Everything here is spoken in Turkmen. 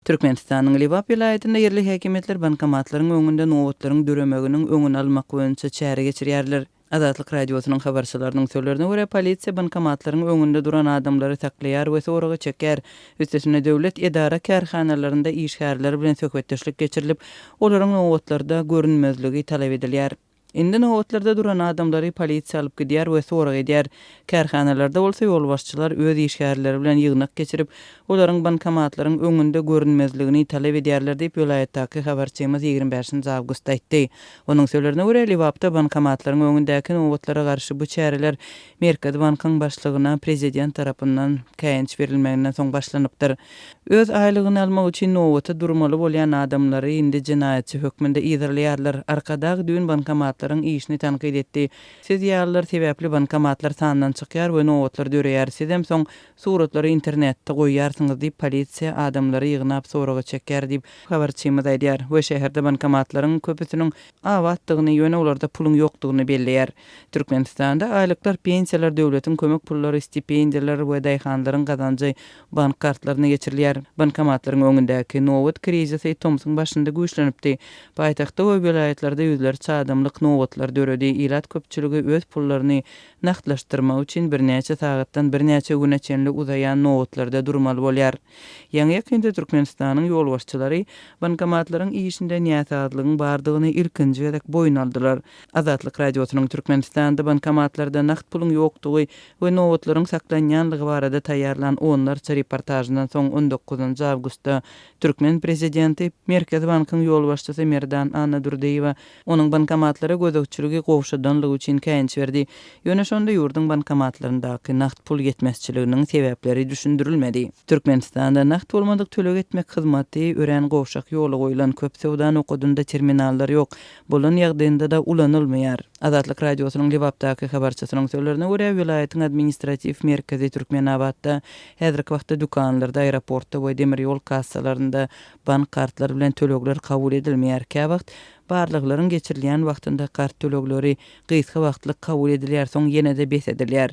Türkmenistanyň Lebap welaýatynda ýerli häkimiýetler bankomatlaryň öňünde nobatlaryň döremeginiň öňüni almak boýunça çäre geçirýärler. Azatlyk Radiosynyň habarçylarynyň sözlerine görä, polisiýa bankomatlaryň öňünde duran adamlary saklaýar we soraga çekýär. Üstesine, döwlet edara-kärhanalarynda işgärler bilen söhbetdeşlik geçirilip, olaryň nobatlarda görünmezligi talap edilýär. Indi nobatlarda duran adamlary polisiýa alyp gidýär we sorag edýär. Kärhanalarda bolsa ýolbaşçylar öz işgärleri bilen ýygnak geçirip, olaryň bankomatlaryň öňünde görünmezligini talap edýärler diýip, welaýatdaky habarçymyz 25 nji awgustda aýtdy. Onuň sözlerine görä, Lebapda bankomatlaryň öňündäki nobatlara garşy bu çäreler Merkezi bankyň başlygyna prezident tarapyndan käýinç berilmeginden soň başlanypdyr. Öz aýlygyny almak üçin nobata durmaly bolýan adamlary indi jenaýatçy hökmünde yzarlaýarlar. Arkadag düýn bankomatlaryň işini tankyt etdi. Siz ýalylar sebäpli bankomatlar sandan çykýar we nobatlar döreýär. Sizem soň suratlary internetde goýýarsyňyz diýip, polisiýa adamlary ýygnap soraga çekýär diýip, habarçymyz aýdýar we şäherde bankomatlaryň köpüsiniň abatdygyny, ýöne olarda puluň ýokdugyny belleýär. Türkmenistanda aýlyklar, pensiýalar, döwletiň kömek pullary, stipendiýalar we daýhanlaryň gazanjy bank kartlaryna geçirilýär. Bankomatlaryň öňündäki nobat krizisi tomsuň başynda güýçlenipdi. Paýtagtda we welaýatlarda ýüzlerçe adamlyk nobatlar döredi, ilat köpçüligi öz pullaryny nagtlaşdyrmak üçin birnäçe sagatdan birnäçe güne çenli uzaýan nobatlarda durmaly bolýar. Ýaňy-ýakynda Türkmenistanyň ýolbaşçylary bankomatlaryň işinde näsazlygyň bardygyny ilkinji gezek boýun aldylar. Azatlyk Radiosynyň Türkmenistanda bankomatlarda nagt puluň ýokdugy we nobatlaryň saklanýanlygy barada taýýarlan onlarça reportažyndan soň on dokuzynjy awgustda türkmen prezidenti, Merkezi bankyň ýolbaşçysy Merdan Annadurdyýewa onuň bankomatlara gözegçiligi gowşadanlygy üçin käýinç berdi. Ýöne şonda ýurduň bankomatlaryndaky nagt pul ýetmezçiliginiň sebäpleri düşündirilmedi. Türkmenistanda nagt bolmadyk töleg etmek hyzmaty örän gowşak ýola goýlan, köp söwda nokadynda terminallar ýok, bolan ýagdaýynda-da ulanylmaýar. Azatlyk Radiosynyň Lebapdaky habarçysynyň sözlerine görä, welaýatyň administratiw merkezi Türkmenabatda häzirki wagtda dükanlarda, aeroportda we demir ýol kassalarynda bank kartlary bilen tölegler kabul edilmeýär. Käwagt barlaglaryň geçirilýän wagtynda kart tölegleri gysga wagtlyk kabul edilýär, soň ýene-de bes edilýär.